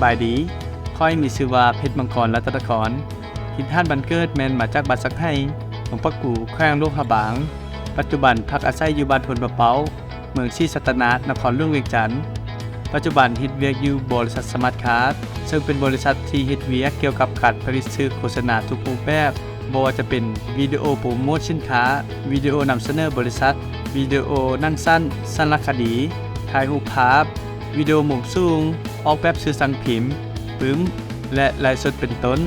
ບາຍດີ, ຂ້ອຍມີຊື່ວ່າ ເພັດມັງກອນ ລັດຕະນະກອນ. ຖິ່ນຖານບ້ານເກີດແມ່ນມາຈາກບ້ານສັກໄຫ ເມືອງປາກກູ ແຂວງຫຼວງພະບາງ. ປັດຈຸບັນພັກອາໄສຢູ່ບ້ານໂພນປະເປົ້າ ເມືອງສີສັດຕະນາກ ນະຄອນຫຼວງວຽງຈັນ. ປັດຈຸບັນເຮັດວຽກຢູ່ບໍລິສັດສະມາດຄາດ ເຊິ່ງເປັນບໍລິສັດທີ່ເຮັດວຽກກ່ຽວກັບການຜະລິດສື່ໂຄສະນາທຸກຮູບແບບ, ບໍ່ວ່າຈະເປັນວິດີໂອໂປຣໂມດສິນຄ້າ, ວິດີໂອນຳສະເໜີບໍລິສັດ, ວິດີໂອໜັງສັ້ນ, ສາລະຄະດີ, ຖ່າຍຮູບພາບ, ວິດີໂອມຸມສູງ, ອອກແບບສື່ສັງພິມ, ປຶ້ມ ແລະ ໄລຟ໌ສົດເປັນຕົ້ນ.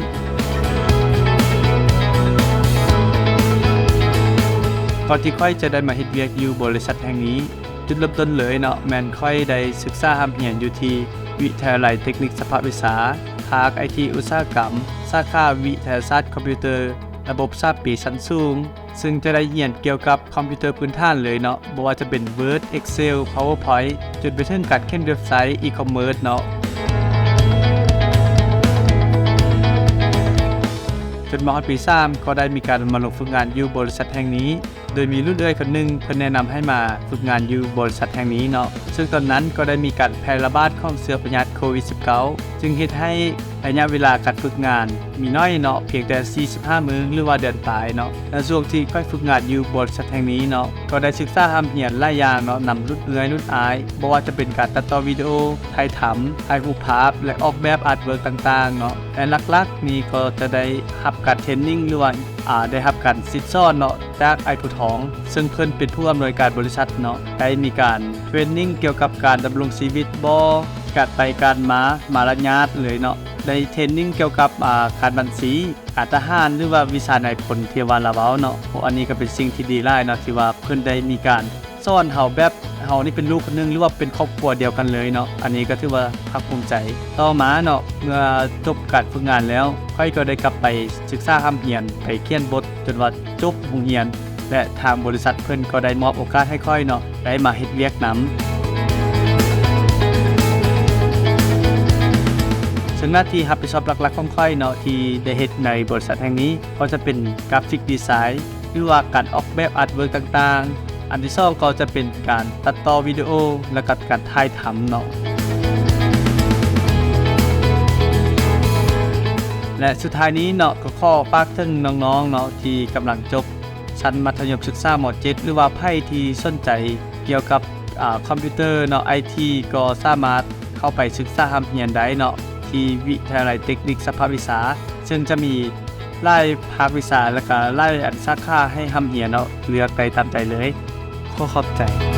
ກ່ອນທີ່ຂ້ອຍຈະໄດ້ມາເຮັດວຽກຢູ່ບໍລິສັດແຫ່ງນີ້, ຈຸດເລີ່ມຕົ້ນເລີຍເນາະ ແມ່ນຂ້ອຍໄດ້ສຶກສາຮ່ຳຮຽນຢູ່ທີ່ວິທະຍາໄລເຕັກນິກສະພາກວິຊາ ພາກໄອທີອຸດສາຫະກຳ ສາຂາວິທະຍາສາດຄອມພິວເຕີ ລະບົບສາມປີຊັ້ນສູງ, ເຊິ່ງຈະໄດ້ຮຽນກ່ຽວກັບຄອມພິວເຕີພື້ນຖານເລີຍເນາະ, ບໍ່ວ່າຈະເປັນ Word, Excel, PowerPoint ຈົນໄປເຖິງການຂຽນເວັບໄຊ, e-commerce ເນາະ. ຈົນມາຮອດປີສາມ ກໍໄດ້ມີການມາລົງຝຶກງານຢູ່ບໍລິສັດແຫ່ງນີ້. ໂດຍມີລຸ້ນເອື້ອຍຄົນໜຶ່ງ ເພິ່ນແນະນຳໃຫ້ມາຝຶກງານຢູ່ບໍລິສັດແຫ່ງນີ້ເນາະ, ເຊິ່ງຕອນນັ້ນກໍໄດ້ມີການແຜ່ລະບາດຂອງເຊື້ອພະຍາດໂຄວິດສິບເກົ້າ ຈຶ່ງເຮັດໃຫ້ໄລຍະເວລາການຝຶກງານມີໜ້ອຍເນາະ, ພຽງແຕ່ສີ່ສິບຫ້າມື້ ຫຼືວ່າເດືອນປາຍເນາະ. ໃນຊ່ວງທີ່ຂ້ອຍຝຶກງານຢູ່ບໍລິສັດແຫ່ງນີ້ເນາະ, ກໍໄດ້ສຶກສາຮ່ຳຮຽນຫຼາຍຢ່າງເນາະ, ນຳລຸ້ນເອື້ອຍລຸ້ນອ້າຍ, ບໍ່ວ່າຈະເປັນການຕັດຕໍ່ວິດີໂອ, ຖ່າຍທຳ, ຖ່າຍຮູບພາບ ແລະ ອອກແບບອາດເວີກຕ່າງໆເນາະ. ແລະ ຫຼັກໆນີ້ກໍຈະໄດ້ຮັບການເທຣນນິງ ຫຼືວ່າ ອາ ໄດ້ຮັບການສິດສອນເນາະ ຈາກອ້າຍຜູ້ທອງ ເຊິ່ງເພິ່ນເປັນຜູ້ອຳນວຍການບໍລິສັດເນາະ, ໄດ້ມີການເທຣນນິງກ່ຽວກັບການດຳລົງຊີວິດບໍ, ການໄປການມາ, ມາລະຍາດເລີຍເນາະ, ໄດ້ເທຣນນິງກ່ຽວກັບ ອາ ການບັນຊີ, ການທະຫານ ຫຼືວ່າວິຊານາຍພົນທີ່ວ່າລາວເວົ້າເນາະ. ໂອ ອັນນີ້ກໍເປັນສິ່ງທີ່ດີຫຼາຍເນາະ ທີ່ວ່າເພິ່ນໄດ້ມີການ ສອນເຮົາແບບເຮົານີ້ເປັນລູກຄົນໜຶ່ງ ຫຼືວ່າເປັນຄອບຄົວດຽວກັນເລີຍເນາະ, ອັນນີ້ກໍຖືວ່າພາກພູມໃຈ. ຕໍ່ມາເນາະ ເມື່ອຈົບການຝຶກງານແລ້ວ ຂ້ອຍກໍໄດ້ກັບໄປສຶກສາຮ່ຳຮຽນ, ໄປຂຽນບົດຈົນວ່າຈົບໂຮງຮຽນ ແລະ ທາງບໍລິສັດເພິ່ນກໍໄດ້ມອບໂອກາດໃຫ້ຂ້ອຍເນາະ ໄດ້ມາເຮັດວຽກນຳ. ເຊິ່ງໜ້າທີ່ຮັບຜິດຊອບຫຼັກໆຂອງຂ້ອຍເນາະ ທີ່ໄດ້ເຮັດໃນບໍລິສັດແຫ່ງນີ້ ກໍຈະເປັນກຣາຟິກດີໄຊ ຫຼືວ່າການອອກແບບອາດເວີກຕ່າງໆ, ອັນທີສອງກໍຈະເປັນການຕັດຕໍ່ວິດີໂອ ແລະ ກະການຖ່າຍທຳເນາະ. ແລະ ສຸດທ້າຍນີ້ເນາະ ກໍຂໍຝາກເຖິງນ້ອງໆເນາະ ທີ່ກຳລັງຈົບຊັ້ນມັດທະຍົມສຶກສາ ມໍເຈັດ ຫຼືວ່າໃຜທີ່ສົນໃຈກ່ຽວກັບ ອາ ຄອມພິວເຕີເນາະ ໄອທີ ກໍສາມາດເຂົ້າໄປສຶກສາຮ່ຳຮຽນໄດ້ເນາະ ທີ່ວິທະຍາໄລເຕັກນິກສະພາກວິຊາ ເຊິ່ງຈະມີ ຫຼາຍພາກວິຊາ ແລະ ກະຫຼາຍອັນສາຂາໃຫ້ຮ່ຳຮຽນເນາະ, ເລືອກໄດ້ຕາມໃຈເລີຍ. ຂໍຂອບໃຈ.